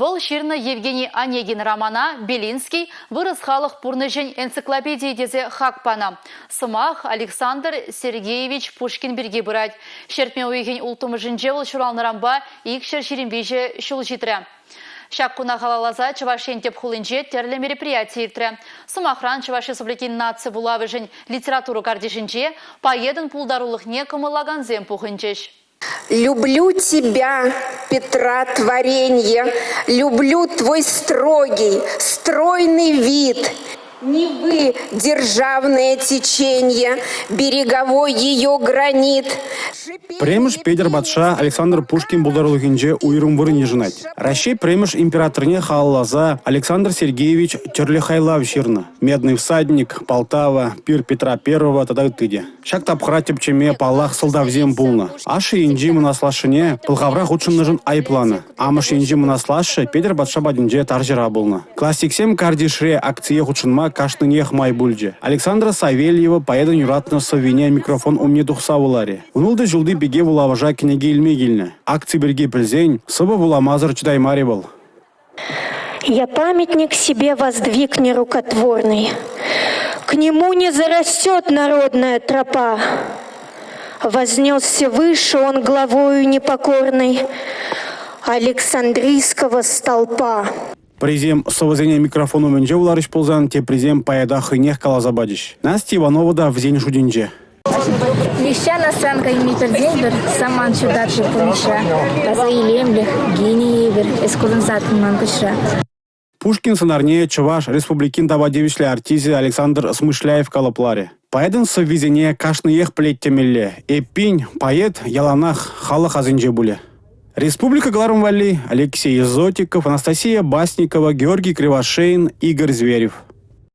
Вӑл ҫырнӑ Евгений Онегин романа Белинский вырӑс халӑх пурнӑҫӗн энциклопедийӗ тесе хак панӑ. Сӑмах Александр Сергеевич Пушкин пирки пырать. Ҫӗртме уйӑхӗн улттӑмӗшӗнче вӑл ҫуралнӑранпа 223 ҫул ҫитрӗ. Ҫак куна халалласа Чӑваш Ен тӗп хулинче тӗрлӗ мероприяти иртрӗ. Сӑмахран, Чӑваш Республикин наци вулавӑшӗн литература картишӗнче поэтӑн пултарулӑхне кӑмӑллакансем пухӑнчӗҫ. Люблю тебя, Петра творенье, люблю твой строгий, стройный вид. Не вы, державное теченье, береговой ее гранит. Пӗрремӗш Петӗр патша Александр Пушкин пултарулӑхӗнче уйрӑм вырӑн йышӑнать. Раҫҫей пӗрремӗш императорне халалласа Александр Сергеевич тӗрлӗ хайлав ҫырнӑ. «Медный всадник», «Полтава», «Пир Петра Первого» тата ытти те. Ҫак тапхӑра тӗпчеме, паллах, сӑлтавсем пулнӑ. Ашшӗ енчи мӑн аслашшӗне пӑлхавра хутшӑннӑшӑн айӑпланӑ. Амӑш енчи мӑн аслашшӗ Петӗр патша патӗнче тарҫӑра пулнӑ. Классиксем картишре акцие хутшӑнма кашнинех май пулчӗ. Александра Савельева поэтӑн юратнӑ сӑввине микрофон умне тухса вуларӗ. 16 ҫулти пике вулавӑша кӗнеке илме килнӗ. Акци пирки пӗлсен сӑвӑ вуламасӑр чӑтаймарӗ вӑл. Я памятник себе воздвиг нерукотворный. К нему не зарастет народная тропа. Вознесся выше он главою непокорной Александрийского столпа. Пӗрисем сӑвӑсене микрофон умӗнче вуларӗҫ пулсан, теприсем поэта хӑйнех каласа пачӗҫ. Настя Иванова та вӗсен шутӗнче. Нихҫан асран кайми пӗртен-пӗр самант ҫутатчӗ пурнӑҫра. Таса илемлӗх, гени евӗр эс курӑнсаттӑн ман куҫра. Пушкин сӑнарне Чӑваш Республикин тава тивӗҫлӗ артисчӗ Александр Смышляев калӑпларӗ. Поэтӑн сӑввисене кашниех пӗлет темелле. Эппин, поэт яланах халӑх асӗнче пулӗ. Республика кӑларӑм валли Алексей Зотиков, Анастасия Басникова, Георгий Кривошеин, Игорь Зверев.